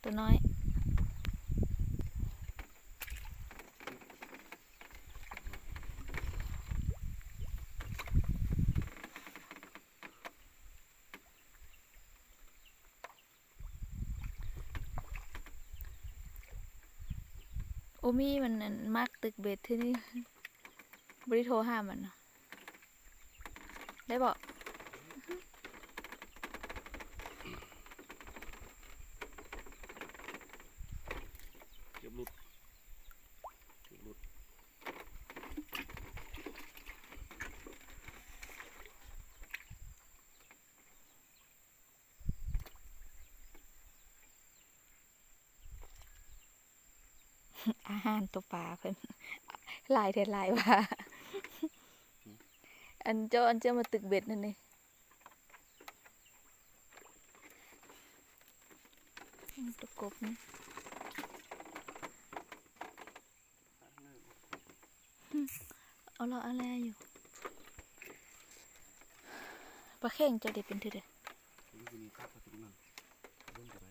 ຕົວນ້ອຍ. ໂອມີ ມັນ ອັນ ມັກຕຶກເບັດທີ່ນີ້ ບໍ່ໄດ້ໂທຫາມັນເນາະ ໄດ້ບໍ່? ເກືອບຫຼຸດ ເກືອບຫຼຸດ. ອາຫານຕົວປາເພິ່ນ ຫຼາຍແທ້ຫຼາຍວ່າ ອັນເຈົ້າ ອັນເຈົ້າມາຕຶກເບັດນັ້ນນີ້ ຕົວກົບນີ້. ເອົາເລາະເອົາແລຢູ່ ປາແຂ້ງເຈົ້າເດເປັນເທື່ອໃດ? ເປັນຜູ້ນີ້ຕັກໄປຕົງນັ້ນ ເບິ່ງກໍໄດ້